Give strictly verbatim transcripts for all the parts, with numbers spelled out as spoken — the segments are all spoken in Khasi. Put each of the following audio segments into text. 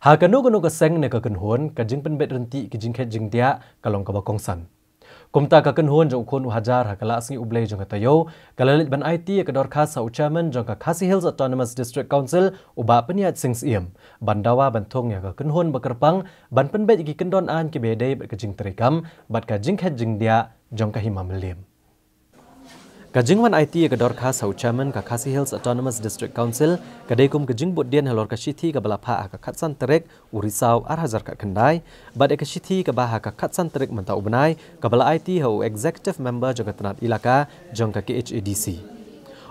Ha kano kano ka seng ne ka kynhun, ka jingpynbeit ryntih ki jingkhet jingdiah ka long kaba kongsan. Kumta ka kynhun jong u khun u hajar ha ka la sngi U Blei jong ka taïew ka la leit ban aiti ïa ka dorkhas ha u chairman jong ka Khasi Hills Autonomous District Council, u Bah Pynïaid Sing Syiem, ban dawa ban thung ïa ka kynhun ba kyrpang ban pynbeit ïa ki kyndon aiñ kiba ïadei bad ka jingtreikam bad ka jingkhet jingdiah jong ka Hima Mylliem. Ka jingwan aiti ïa ka dorkhas ha u chairman ka Khasi Hills Autonomous District Council ka dei kum ka jingbud dien halor ka shithi kaba la phah ha ka khatsan tarik u Risaw ar hajar khatkhyndai, bad ïa ka shithi kaba ha ka khatsan tarik mynta u bnai kaba la aiti ha u executive member jong ka tnat ilaka jong ka K H A D C.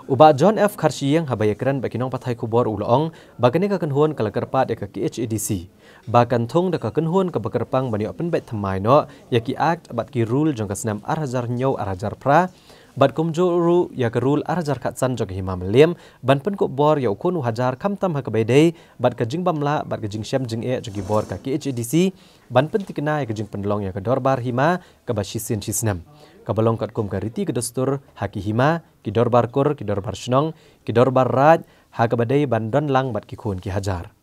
U Bah John F Kharshiing, haba ïakren bad ki nongpathai khubor, u la ong ba kane ka kynhun ka la kyrpad ïa ka K H A D C ba kan thung da ka kynhun kaba kyrpang ban ïoh pynbeit thymmai noh ïa ki act bad ki rule jong ka snem ar hajar hynñiew ar hajar phra, bad kumjuh ruh ïa ka rule ar hajar khatsan jong ka Hima Mylliem, ban pynkup bor ïa u khun u hajar khamtam ha kaba ïadei bad ka jingbym lah bad ka jingshem jingeh jong ki bor ka K H A D C ban pyntikna ïa ka jingpynlong ïa ka dorbar hima kaba shisien shisnem, kaba long katkum ka riti ka dustur ha ki hima, ki dorbar kur, ki dorbar shnong, ki dorbar raid, ha kaba dei ban don lang bad ki khun ki hajar.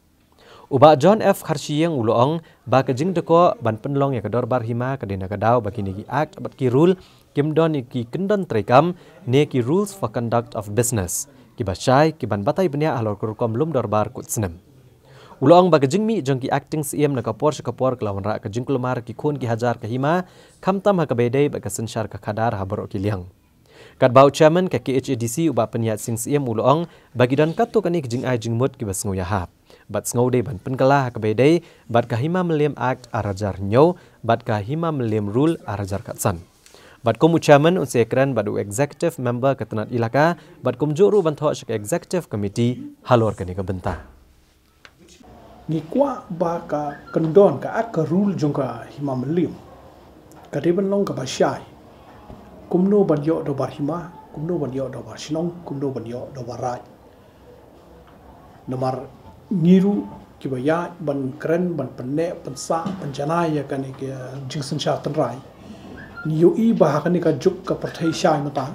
U Bah John F Kharshiing u la ong ba ka jingdkoh ban pynlong ïa ka dorbar hima ka dei na ka daw ba kine ki act bad ki rule kim don ïa ki kyndon treikam ne ki rules for conduct of business kiba shai, kiban batai bniah halor ka rukom lum dorbar kut snem. U la ong ba ka jingmih jong ki acting Syiem na ka por sha ka por ka la wanrah ka jingkulmar ki khun ki hajar ka hima, khamtam ha kaba ïadei bad ka synshar ka khadar ha baroh ki liang. Katba u chairman ka K H A D C u Bah Pynïaid Sing Syiem u la ong ba ki don katto katne ki jingai jingmut kiba sngew ïahap bad sngew dei ban pynkylla ha kaba ïadei bad ka Hima Mylliem Act ar hajar hynñiew bad ka Hima Mylliem Rule ar hajar khatsan. Bad kum u chairman un sa ïakren bad u executive member ka tnat ilaka bad kumjuh ruh ban thoh sha ka executive committee halor kane ka bynta. Ngi kwah ba ka kyndon ka act ka rule jong ka Hima Mylliem ka dei ban long kaba shai. Kumno ban ïoh dorbar hima, kumno ban ïoh dorbar shnong, kumno ban ïoh dorbar raid. Namar ngi ruh kiba ïaid ban kren, ban pynneh, pynsah, pynjanai ïa kane ka jingsynshar tynrai, ngi ïohi ba ha kane ka juk ka pyrthei shai mynta,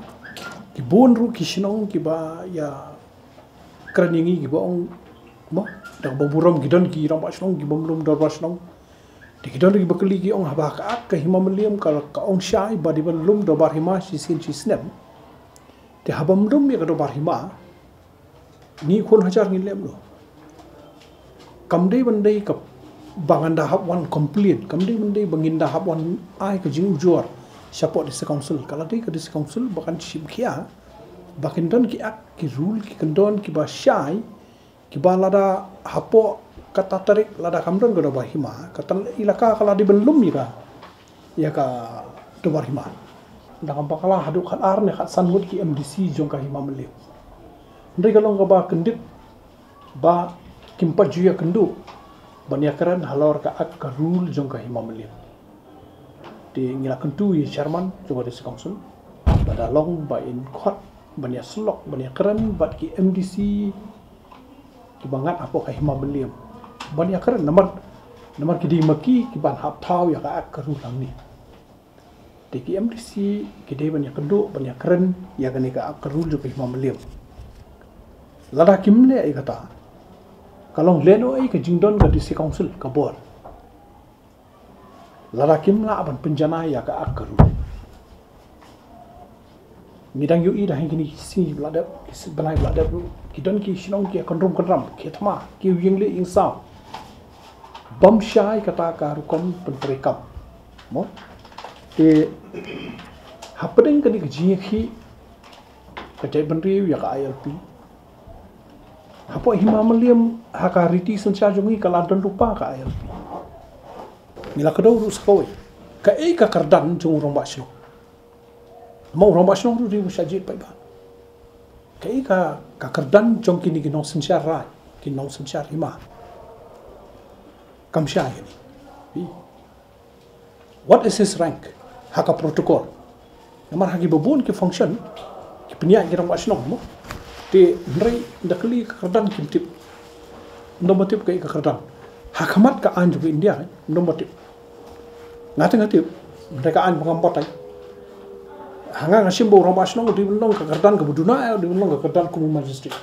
ki bun ruh ki shnong kiba ïa kren ïa ngi kiba ong, mo, da kaba burom ki don ki rangbah shnong kibym lum dorbar shnong. Te ki don ruh kiba kylli ki ong haba ka act ka Hima Mylliem ka, ka ong shai ba dei ban lum dorbar hima shisien shisnem. Te haba ym lum ïa ka dorbar hima, ngi khun hajar ngin leh kumno? Kam dei ban dei kaba ngan da hap wan complain, kam dei ban dei ba ngin da hap wan ai ka jingujor shapoh District Council. Ka la dei ka District Council ba kan shim khia ba kin don ki act, ki rule, ki kyndon kiba shai, kiba lada hapoh kata tarik lada kam don ka dorbar hima, kata ilaka ka la dei ban lum ïa ka, ïa ka dorbar hima. Da kam bakla haduh khatar ne khatsan ngut ki M D C jong ka Hima Mylliem. Hynrei ka long kaba kyndit ba kim pat ju ïakynduh ban ïakren halor ka act ka rule jong ka Hima Mylliem. Te ngi la kyntu ïa i chairman jong ka District Council ba da long ba in khot ban ïasyllok ban ïakren bad ki M D C kiba ngat hapoh ka Hima Mylliem ban ïakren namar, namar ki dei ma ki kiban hap thaw ïa ka act ka rule hangne. Te ki M D C ki dei ban ïakynduh ban ïakren ïa kane ka act ka rule jong ka Hima Mylliem. Lada kim leh ïa kata, ka long lehnohei ka jingdon ka District Council ka bor lada kim lah ban pynjanai ïa ka act ka rule. Ngi dang ïohi da ha kine ki sngi ba la dep, ki bnai ba la dep ruh, ki don ki shnong ki ïakynrum kynram, ki thma, ki ïeng lieh ïeng saw. Bym shai kata ka rukom pyntreikam, mo. Te hapdeng kane ka jingïakhih ka jaitbynriew ïa ka I L P, hapoh Hima Mylliem ha ka riti synshar jong ngi ka la don lypa ka I L P. Ngi la kdew ruh sa kawei, kaei ka kyrdan jong u rangbah shnong? Ma u rangbah shnong ruh dei u shah jied paidbah. Kaei ka, ka kyrdan jong kine ki nongsynshar raid, ki nongsynshar hima? Kam shai kane. What is his rank ha ka protocol? Namar ha kiba bun ki function ki pynïaid ki rangbah shnong, mo. Te hynrei da kylli ka kyrdan kim tip. Ym don ba tip kaei ka kyrdan. Ha khmat ka aiñ jong ka India ym don ba tip. Nga te nga tip, hynrei ka aiñ ba ngam batai. Ha nga nga shim ba u rangbah shnong u dei ban long ka kyrdan kaba duna, u dei ban long ka kyrdan kum u magistrate.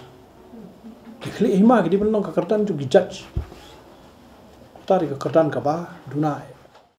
Ki khlieh hima ki dei ban long ka kyrdan jong ki judge. Tar ïa ka kyrdan kaba duna